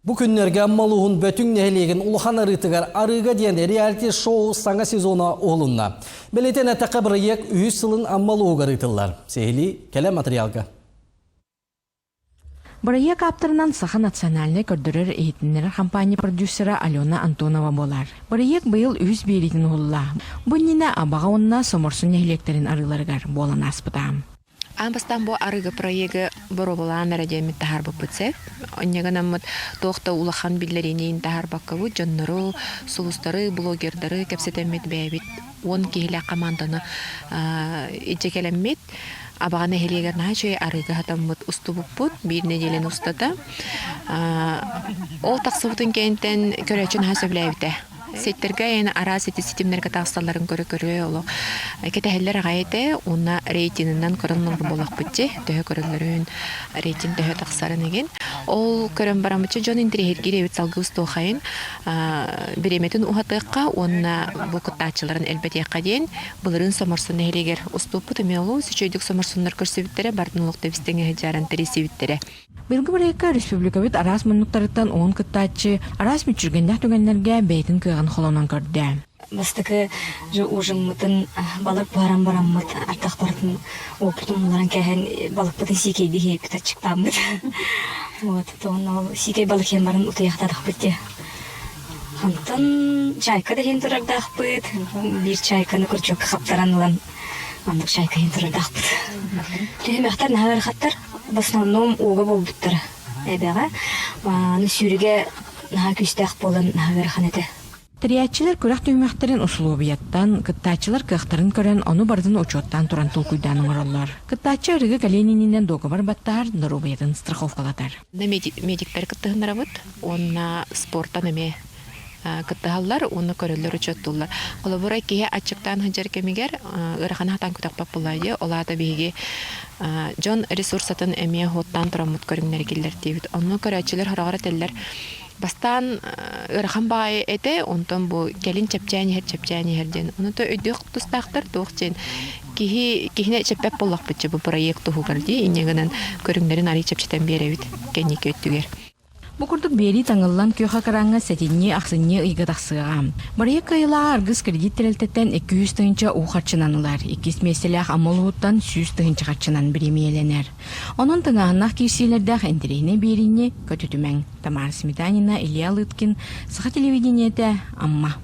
Бу күннэргэ Амма улууһун Бөтүҥ нэһилиэгин Улахан Арыытыгар Арыыга диэн реалити-шоу саҥа сезона уһулунна. Бэлиэтээн эттэххэ, бырайыак үһүс сылын Амма улууһугар ыытыллар. Сиһилии кэлэ матырыйаалга. Бырайыак ааптарынан Саха национальнай көрдөрөр-иһитиннэрэр хампаанньа продюсера Алена Антонова буолар. Бырайыак быйыл үһүс биэриитин уһулла. Бу иннинэ Абаҕа уонна Соморсун нэһилиэктэрин арыыларыгар буолан ааспыта. Аан бастаан бу арыгы проегы боруобалаан эрэ диэммит таһаарбыппыт сөп. Онньо гынаммыт туох да улахан биллэриини таһаарбаккабыт дьоннору, сулустары, блогердары кэпсэтэммит бэйэбит 10 киһилээх команданы илдьэ кэлэммит Абаҕа нэһилиэгэр наһаа үчүгэй арыгы аһатаммыт устубуппут биир нэдиэлэни устата. Ол тахсыбытын кэнниттэн көрөөччү наһаа сөбүлээбитэ. Ситтэргэ эн араас ити ситимнэргэ тахсалларын көрө-көрө олох кэтэһэллэр аҕай этэ уонна рейтининэн көрөн олорор буоллахпыт дии төһө көрөллөрүн рейтинг төһө тахсарын игин ол көрөн бараммычча дьон интэриэһиргиир эбит салгыы устуохайын бириэмэтин уһатыахха уонна бу кыттааччыларын элбэтиэххэ диэн былырыын Соморсун нэһилиэгэр устууппут эмиэ олус үчүгэйдик соморсуннар көрсүбүттэрэ бардын олох тэбис-тэҥэ сыдьааран тэрийсибиттэрэ. Быйылгы бырайыакка республикабыт араас муннуктарыттан уон кыттааччы араас мүччүргэннээх түгэннэргэ бэйэтин кыаҕын холонон көрдө. Бастакы ужиммытын балык буһаран бараммыт, ардахпытын уоппутун булларан кээһэн балыкпытын сиикэйдии иһиэппит аччыктааммыт. Вот, то ол сиикэй балык иһэн баран утуйахтаатахпыт дии. Онтон чайка да иһин турардаахпыт, биир чайканы курчукка хаптаран ылан Оннук чайка иһин турардаахпыт. Түһүмэхтэр наһаа ыарахаттар. В основном ууга буолбуттара эбэҕэ. Аны сүүрүгэ наһаа күүстээх буолан наһаа ыарахан этэ. Тэрийээччилэр күрэх түһүмэхтэрин усулуобуйаттан, кыттааччылар кыахтарын көрөн, ону барытын учуоттаан туран толкуйдаан оҥороллор. Кыттааччы арыгы кэлиэн иннинэ дуогабар баттаһар, доруобуйатын страховкалатар. Медиктэр кыттыһыннарабыт уонна спортан эмиэ кыттыһаллар уонна көрөллөр учуоттууллар. Холобура, киһи аччыктаан сылдьар кэмигэр ыараханы хатаан көтөхпөт буоллаҕа дии. Ол аата биһиги дьон ресурсатын эмиэ уоттаан тураммыт көрүҥнэри киллэртиибит. Онно көрөөччүлэр хороҕор этэллэр бастаан ыарахан баҕайы этэ, онтон бу кэлин чэпчээн иһэр, чэпчээн иһэр диэн. Ону то өйдүөх тустаахтар туох диэн киһи киһини чэппэт буоллахпыт бу проект туһугар дии инньэ гынан көрүҥнэрин арыый чэпчэтэн биэрэбит кэнники өттүгэр. Бу курдук биэрии таҥыллан күөх экраҥҥа сэтинньи, ахсынньы ыйга тахсыаҕа. Бырайыак кыайыылааҕа Аргыс кредит тэрилтэттэн 200 тыһыынча уу харчынан ылар, иккис миэстэлээх Амма улууһуттан 100 тыһыынча харчынан бириэмийэлэнэр. Онон тыҥааһыннаах киирсиилэрдээх интэриэһинэй биэриини көтүтүмэҥ. Тамара Сметанина, Илья Лыткин, Саха телевидениетэ, Амма.